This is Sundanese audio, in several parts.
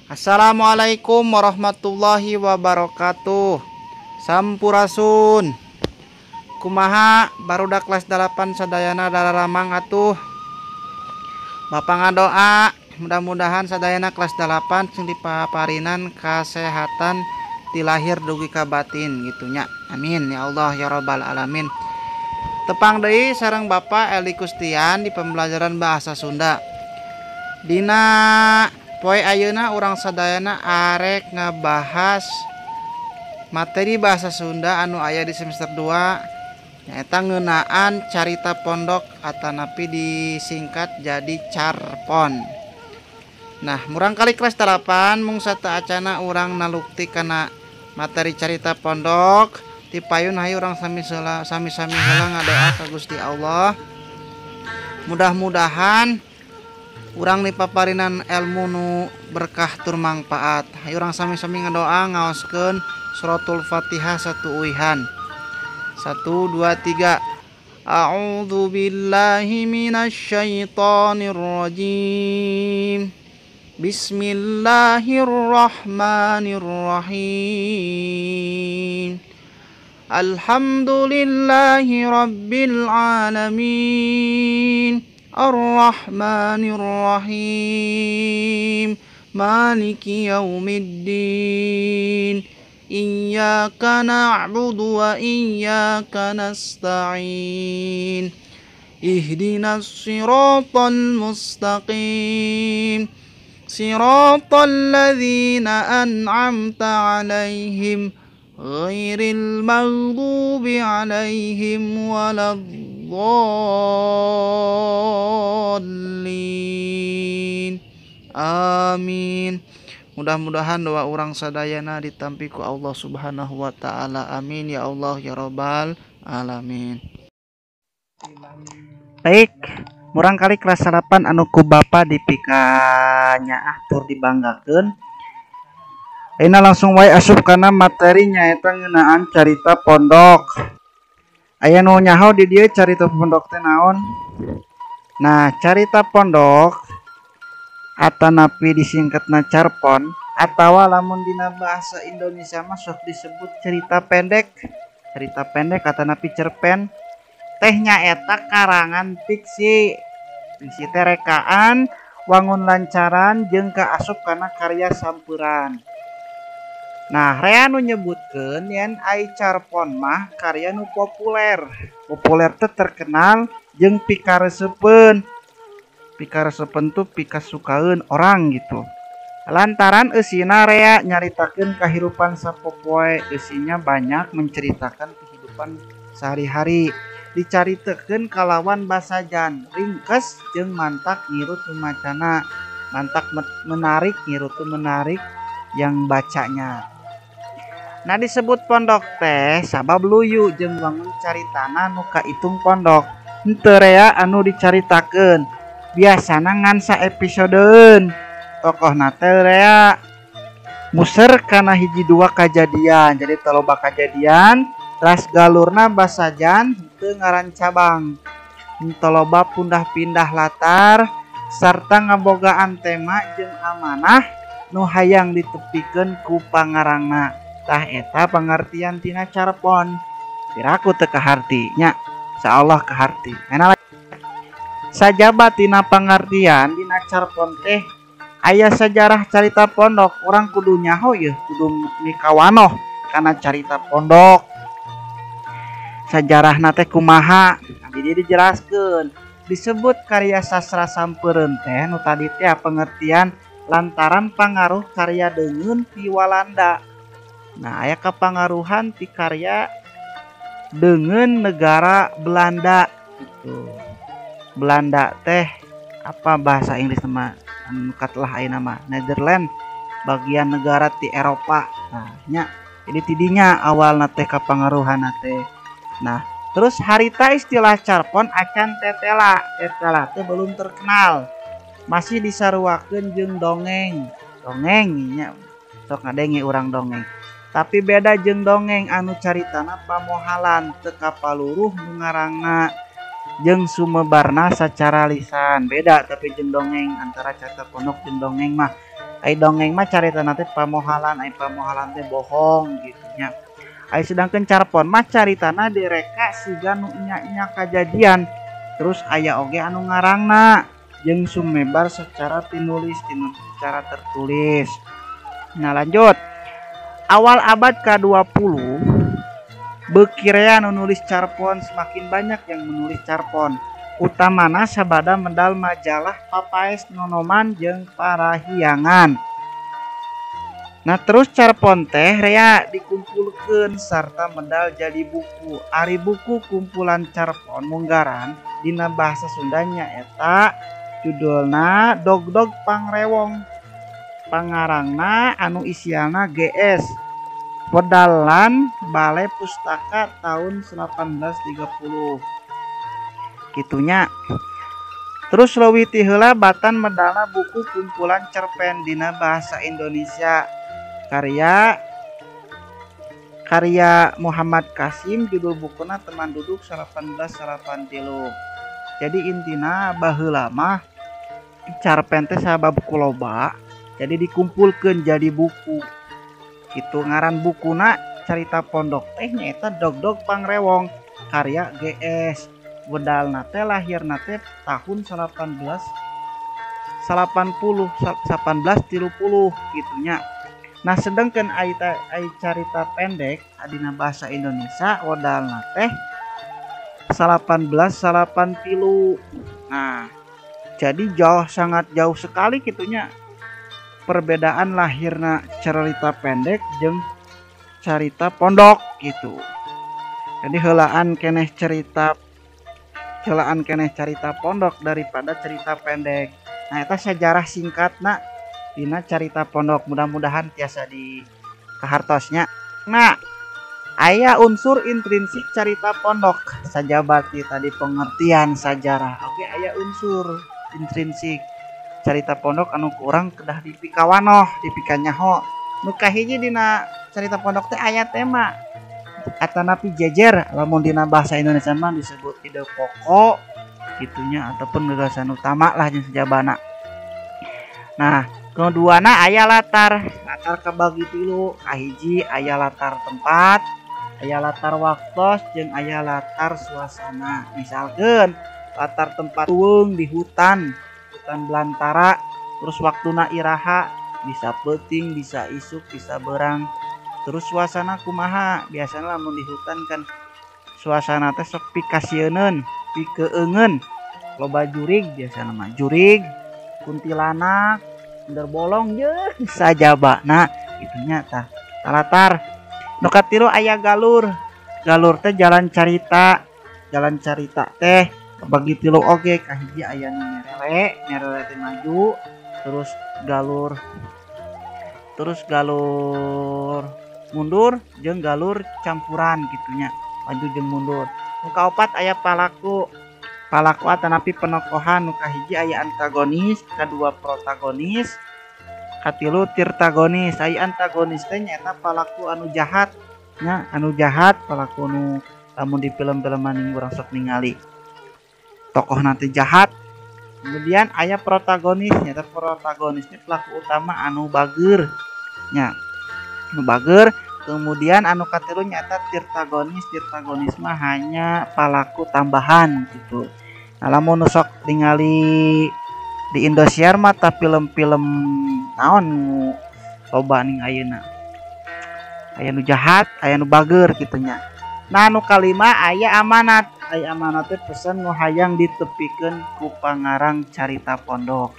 Assalamualaikum warahmatullahi wabarakatuh. Sampurasun. Kumaha barudak kelas 8 sadayana dararamang atuh. Bapak ngadoa mudah-mudahan sadayana kelas 8 sing dipaparinan kasehatan ti lahir dugi ka batin gitu nya. Amin ya Allah ya rabbal alamin. Tepang deui sareng Bapak Eli Kustian di pembelajaran bahasa Sunda. Dina poe ayeuna urang sadayana arek ngabahas materi bahasa Sunda anu aya di semester 2 nyaeta ngeunaan carita pondok atanapi disingkat jadi carpon. Nah, murangkali kelas 8 mung sateuacana urang nalukti kana materi carita pondok tipayun hayu urang sami-sami heula ngadoa ka Gusti Allah. Mudah-mudahan urang dipaparinan ilmu nu berkah tur mangpaat. Hayu urang sami-sami ngadoa ngaoskeun suratul Fatihah satu uihan. 1 2 3. A'udzu billahi minasyaitonir rajim. Bismillahirrahmanirrahim. Alhamdulillahi rabbil alamin. Ar-Rahmanir Rahim. Maliki yaumiddin. Iyyaka na'budu wa iyyaka nasta'in. Ihdinas siratal mustaqim. Siratal ladzina an'amta 'alaihim ghairil maghdubi 'alaihim waladdallin. Amin. Mudah-mudahan doa urang sadayana ditampi ku Allah Subhanahu wa taala. Amin ya Allah ya rabbal alamin. Baik, murangkali kelas 8 anu ku Bapa dipika nyaah tur dibanggakeun. Ayeuna langsung wae asup kana materi nyaeta ngeunaan carita pondok. Aya nu nyaho di dieu carita pondok teh naon? Nah, carita pondok atanapi disingkatna carpon atawa lamun dina bahasa Indonesia mah sok disebut cerita pendek. Cerita pendek atanapi cerpen teh nyaeta karangan fiksi. Fiksi teh rekaan, wangun lancaran jeung kaasup kana karya sampuran. Nah, rea nu nyebutkeun yen ai carpon mah karya nu populer. Populer teh terkenal jeung pikaresepeun. Pikaresepeun tuh pikasukaeun orang gitu. Lantaran eusina rea nyaritakeun kahirupan sapopoe, eusinya banyak menceritakan kehidupan sehari-hari. Dicaritakeun kalawan basajan, ringkes jeung mantak ngirut nu macana. Mantak menarik, ngirut tuh menarik yang bacanya. Nah, disebut pondok teh sabab luyu jeung wangun caritana nu kaitung pondok. Henteu rea anu dicaritakeun. Biasana ngan saepisodeun. Tokohna teh rea muser kana hiji dua kajadian. Jadi teu loba kajadian, teras galurna basajan henteu ngaran cabang. Henteu loba pundah-pindah latar sarta ngabogaan tema jeung amanah nu hayang ditepikeun ku pangarangna. Tah eta pangartian tina carpon. Piraku teu kaharti nya. Insyaallah kaharti. Enak sajaba tina pangartian dina carpon teh aya sejarah carita pondok. Urang kudu nyaho yeuh, kudu mikawanoh kana carita pondok. Sajarahna teh kumaha? Nah, di dieu dijelaskeun. Disebut karya sastra sampeureun teh nu tadi teh pengertian lantaran pangaruh karya deungeun ti Walanda. Nah, aya kapangaruhan ti karya deungeun negara Belanda gitu. Belanda teh apa bahasa Inggris mah anu katelah ayeuna mah Netherlands, bagian negara ti Eropa. Nah, nya jadi tidinya awalna teh kapangaruhanna teh. Nah, terus harita istilah carpon acan tetela. Tetela teh belum terkenal. Masih disaruakeun jeung dongeng. Dongeng nya sok ngadenge urang dongeng. Tapi beda jeung dongeng anu caritana pamohalan teu kapaluruh nu ngarangna jeung sumebarna sacara lisan. Beda tapi jeung dongeng, antara carita pondok jeung dongeng mah. Ai dongeng mah caritana teh pamohalan, ai pamohalan teh bohong gitu nya. Ai sedangkan carpon mah caritana direka siga nu nya-nya kajadian. Terus aya oge anu ngarangna jeung sumebar secara tinulis, secara tertulis. Nah lanjut. Awal abad ke-20 beuki rea nu nulis carpon, semakin banyak yang menulis carpon. Utamana sabada medal majalah Papaes Nonoman jeung Parahyangan. Nah terus carpon teh rea dikumpulkeun sarta medal jadi buku. Ari buku kumpulan carpon munggaran dina bahasa Sundanya eta judulna Dogdog Pangrewong. Pangarangna anu isiana GS. Wedalan Balai Pustaka tahun 1830. Kitunya. Terus leuwih ti heula batan medalna buku kumpulan cerpen dina bahasa Indonesia karya karya Muhammad Kasim, judul bukuna Teman Duduk 1883. Jadi intina baheula mah carpen teh sabab kuloba jadi dikumpulkeun jadi buku. Kitu ngaran bukuna Carita Pondok teh nyaeta Dogdog Pangrewong karya GS. Wedalna teh lahirna teh tahun 1880 1830 gitunya. Nah sedangkan ai carita pendek adina bahasa Indonesia wedalna teh 1883. Nah jadi jauh, sangat jauh sekali gitunya perbedaan lahirna cerita pendek jeung carita pondok gitu. Jadi heulaan keneh cerita celaan keneh carita pondok daripada cerita pendek. Nah eta sejarah singkatna dina carita pondok, mudah-mudahan tiasa di kahartosnya. Nah aya unsur intrinsik carita pondok sajabati tadi pengertian sejarah. Oke, aya unsur intrinsik carita pondok anu kurang kedah dipikawanoh, dipikanyaho. Nu kahiji dina carita pondok teh aya tema atanapi jejer, lamun dina bahasa Indonesia mah disebut ide pokok gitunya ataupun gagasan utama lah jeung sejabana. Nah, keduana aya latar. Latar kabagi tilu, kahiji aya latar tempat, aya latar waktos jeung aya latar suasana. Misalkeun latar tempat tuweung di hutan, hutan belantara, terus waktuna iraha, bisa peuting, bisa isuk, bisa berang. Terus suasana kumaha? Biasanya lamun di hutan kan suasana teh sok pikasieuneun, pikeungeun. Loba jurig biasana mah, jurig, kuntilanak, sender bolong jeung sajabana itunya tah. Latar. Nu katilu aya galur. Galur teh jalan carita. Jalan carita teh bagi tilu oge, kahiji aya nu merele, merele teh maju, terus galur mundur jeung galur campuran gitunya, maju jeung mundur. Nu kaopat aya palaku. Palaku atanapi penokohan. Nu kahiji aya antagonis, kadua protagonis, katilu tirtagonis. Aya antagonis teh nyaeta palaku anu jahat nya, anu jahat palaku nu lamun di film-film maning urang sok ningali tokoh nanti jahat. Kemudian aya protagonis, nyaeta protagonisnya pelaku utama anu bager nya, anu bager. Kemudian anu katilu nyata tirtagonis. Tirtagonis mah hanya palaku tambahan gitu. Nah lamun nu sok ningali di Indosiar mah tah film-film naon loba ning ayeuna, aya nu jahat, aya nu bager kitu nya. Nah anu kalima aya amanat. Aya amanat teh pesan nu hayang ditepikeun ku pangarang carita pondok.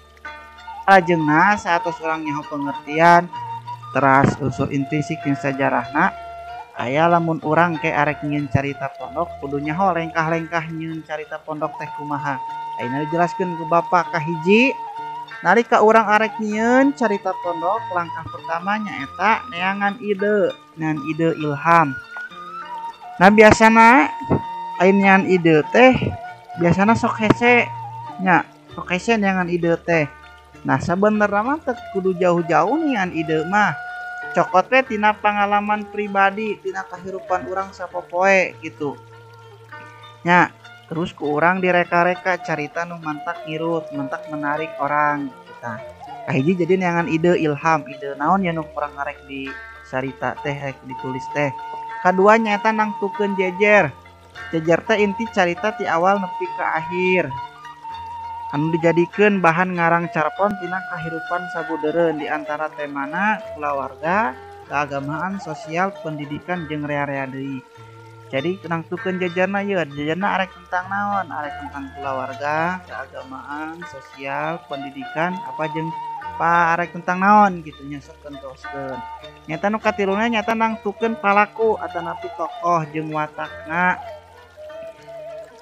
Lajengna saatos urang nyaho pengertian teras unsur intrinsik jeung sajarahna, aya lamun urang ke arek nyieun carita pondok kudu nyaho lengkah-lengkah nyieun carita pondok teh kumaha. Ayeuna dijelaskeun ku bapak kahiji, nalika urang arek nyieun carita pondok langkah pertama nyaeta neangan ide, neangan ide ilham. Nah biasana aya neangan ide teh biasana sok hese nya, sok hese neangan ide teh. Nah sabenerna mah teu kudu jauh-jauh neangan ide mah, cokot we tina pengalaman pribadi, tina kahirupan urang sapopoe gitu nya. Terus ku urang direka-reka carita nu mantak ngirut, mantak menarik orang gitu. Kahiji jadi neangan ide ilham, ide naon ya nu kurang ngarek di carita teh rek ditulis teh. Kadua nyaeta nangtukeun jejer. Jejer teh inti carita ti awal nepi ka akhir. Anu dijadikeun bahan ngarang carpon tina kahirupan sabudeureun di antara temana kulawarga, keagamaan, sosial, pendidikan jeung rea-rea deui. Jadi nangtukeun jejerna ieu, jejerna arek tentang naon? Arek tentang kulawarga, keagamaan, sosial, pendidikan, apa jeung arek tentang naon gitu nya sok tentoskeun. Nyata nu katiluna nyata nangtukeun palaku atanapi tokoh jeung watakna.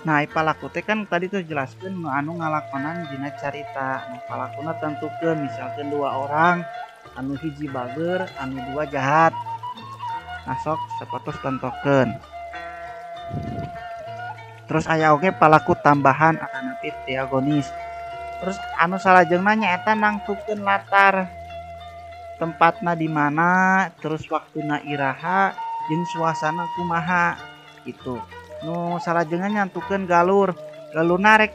Nah, palaku teh kan tadi tuh jelaskeun anu ngalakonan dina carita. Nah, palakuna tentukeun misalkan dua orang, anu hiji bager, anu dua jahat. Nah, sok sapatos tentokeun. Terus aya oge palaku tambahan atanapi antagonis. Terus anu salajengna nyaeta nangtukeun latar tempatna di mana, terus waktuna iraha, jeung suasana kumaha gitu. Nu salajengna nyantukeun galur. Galurna rek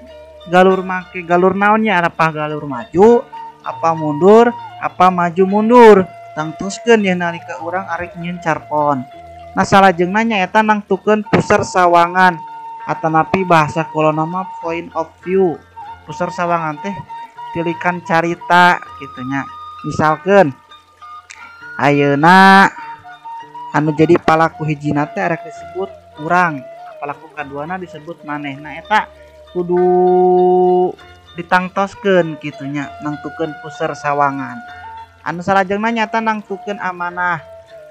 galur make galur naon nya, apa galur maju, apa mundur, apa maju mundur. Tangtuskeun ya nalika urang arek nyieun carpon. Nah, salajengna nyaeta nangtukeun pusar sawangan atanapi bahasa kulona mah point of view. Pusar sawangan teh tilikan carita gitu nya. Misalkeun ayeuna anu jadi palaku hijina teh arek disebut urang, palaku kaduana disebut maneh. Nah, eta kudu ditangtoskeun kitu nya, nangtukeun pusar sawangan. Anu salajengna nyata nangtukeun amanah.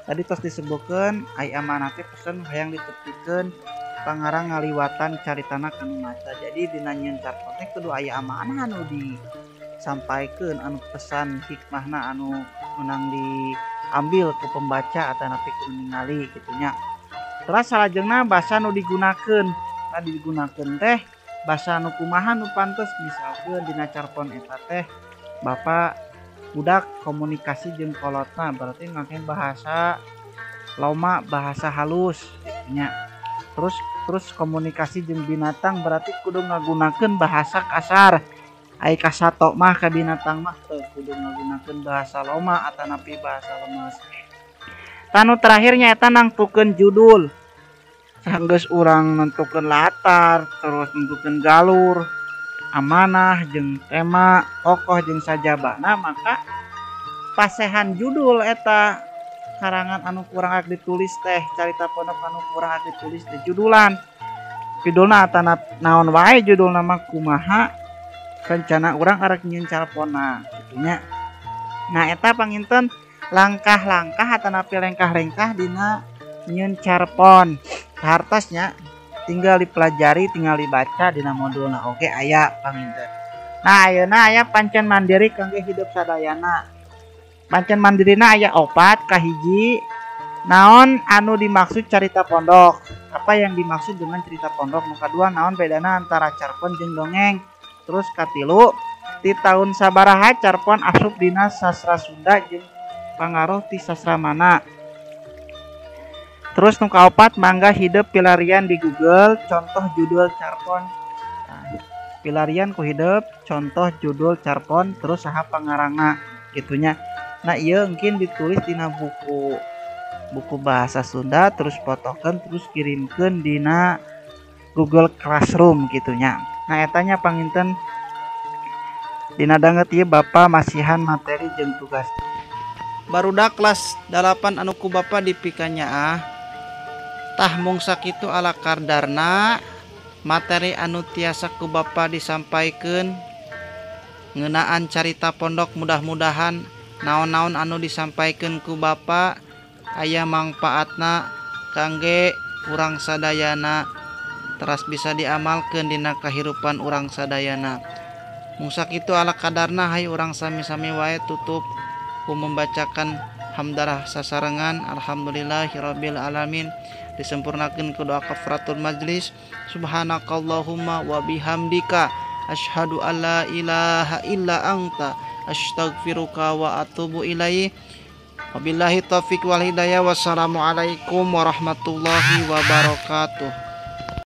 Tadi tos disebutkeun ai amanah teh pesen hayang ditepikeun pangarang ngaliwatan caritana kanu maca. Jadi dina nyieun carpon teh kudu aya amanah anu disampaikeun, anu pesan hikmahna anu menang diambil ku pembaca atanapi ku ningali kitu nya. Terus salajengna basa nu digunakeun. Nah, digunakeun teh basa nu kumaha nu pantes. Misalkeun dina carpon eta teh bapak budak komunikasi jeung kolotna, berarti ngake bahasa loma, bahasa halus kitu nya. Terus komunikasi jeung binatang berarti kudu ngagunakeun bahasa kasar. Ai kasato mah ka binatang mah teu kudu ngagunakeun bahasa loma atanapi bahasa lemes. Tanu terakhirnya eta nangtukeun judul. Sanggeus urang nentukeun latar, terus nentukeun galur, amanah jeung tema, tokoh jeung sajabana, maka pasehan judul eta karangan anu kurang arek ditulis teh, carita pondok anu kurang arek ditulis teh judulan. Judulna atana naon wae judulna mah kumaha rencana urang arek nyieun carponna kitu nya. Nah, eta panginten langkah-langkah atanapi lengkah-lengkah dina nyieun carpon. Hartasnya tinggal dipelajari, tinggal dibaca dina modulna oge aya panginten. Nah, ayeuna aya pancen mandiri kangge hidup sadayana. Pancen mandirina aya opat. Kahiji, naon anu dimaksud carita pondok? Apa yang dimaksud dengan cerita pondok? Nu kadua, naon bedana antara carpon jeung dongeng? Terus katilu, di tahun sabaraha carpon asup dina sastra Sunda jeung pangaruh ti sastra mana? Terus nu kaopat, mangga hidup pilarian di Google contoh judul carpon. Nah, pilarian ku hidup contoh judul carpon terus saha pangarangna gitunya. Nah, ieu mungkin ditulis dina buku bahasa Sunda terus potokeun terus kirimkeun dina Google Classroom gitunya. Nah, etanya panginten dina danget ieu Bapak masihan materi jeung tugas. Barudak kelas 8 anu ku Bapak dipikanyaah. Tah mung sakitu ala kadarna materi anu tiasa ku Bapak disampaikeun ngeunaan carita pondok. Mudah-mudahan naon-naon anu disampaikeun ku Bapak aya mangpaatna kangge urang sadayana, teras bisa diamalkeun dina kahirupan urang sadayana. Mung sakitu ala kadarna, hayu urang sami-sami wae tutup ku membacakan hamdalah sasarengan. Alhamdulillahirabbil alamin. Disempurnakeun ku doa kafaratul majlis. Subhanakallahumma wa bihamdika asyhadu alla ilaha illa anta astaghfiruka wa atubu ilaih. Wabillahi taufik wal hidayah. Wassalamualaikum warahmatullahi wabarakatuh.